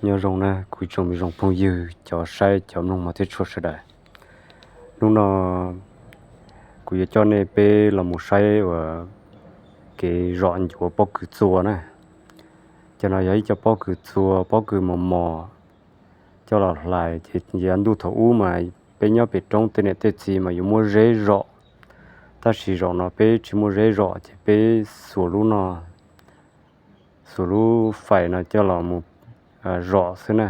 Nyob zoo na kuv tsoom me zoo phooj ywg cov saib cov mloog mog thiab txhua sawv daws. Hnub no kuv yuav coj nej peb los mus saib uas kev zom ncuav pob kws txua na. Cov no yog ib co pob kws txua, pob kws mos mos coj los hlais ces yav ntuj thaum ub mas peb nyob pem roob tej niam tej txiv mas yuav muab zeb zom, tab sis zaum no peb tsis muaj zeb zom ces peb xuas lub no, xuas lub fais no coj los mus zom xwb na.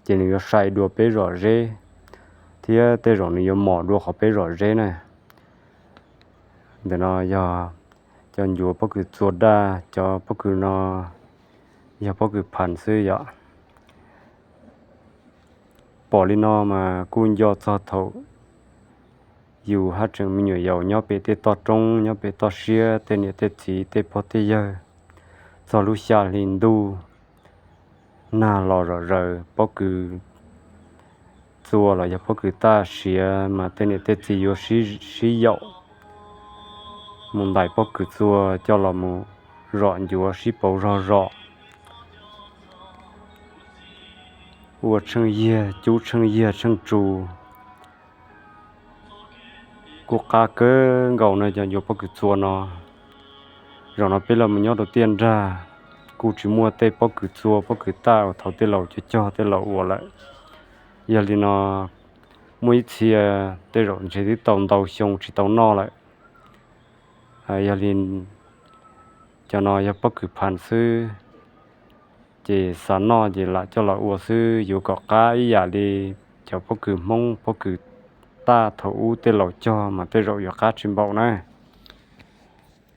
Ces nws yuav sai dua peb zom zeb thiab tej zaum nws yuav mos dua qhov peb zom zeb na. Ntawm no yog cov ncuav pob kws txua daj, cov pob kws no yog pob kws phas xwb yom. Pom li no mas kuj nco txog thaum yus haj tseem me nyuam yaus nyob pem tej toj roob, nyob pem toj siab, tej niam tej txiv, tej pog tej yawg, txog lub xya hli ntuj nag los zom zaws, pob kws txua los yog pob kws taj siav mas tej niam tej txiv yuav sib yaum mus ntais pob kws txua coj los mus zom ncuav sib pauv zog zom ua tsheej yiag cub tsheej yiag tsheej tsu. Kuj qab kawg nkaus no cov ncuav pob kws txua no. Zaum no peb los mus nyob rau tiaj nrag, kuj tsis muaj tej pob kws txua pob kws taj uas thaud tej laus cog cog tej laus ua lawm. Yog li no muaj ib txhia tej zaum ntshe twb tau ntau xyoo tsis tau noj lawm. Yog li cov no yog pob kws phas xwb, ces xav noj ces lam coj los ua xwb, yuav kom qab ib yam li cov pob kws Hmoob pob kws taj thaum ub tej laus cog mas tej zaum yuav qab tsis npaum na.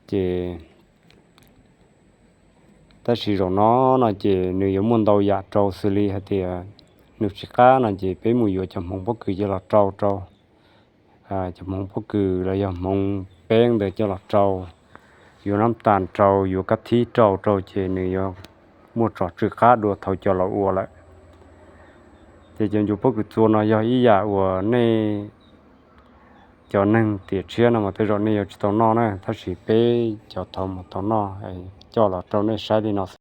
Ces tab sis zaum no no ces nws yuav muaj ntau yam rau xws li hais tias nws tsis qab no ces peb mus yuav cov hmoov pob kws coj los rau rau, cov hmoov pob kws los yog hmoov peeb ntawd coj los rau, yuav nab tas rau, yuav kab thib rau rau ces nws yuav muaj tsom tswm qab dua thaum cov laus ua lawm. Ces cov ncuav pob kws txua no yog ib yam uas nej cov neeg tiam tshiab no mas tej zaum nej yuav tsis tau noj na, tab sis peb cov thaud mus tau noj, coj los rau nej saib li no xwb.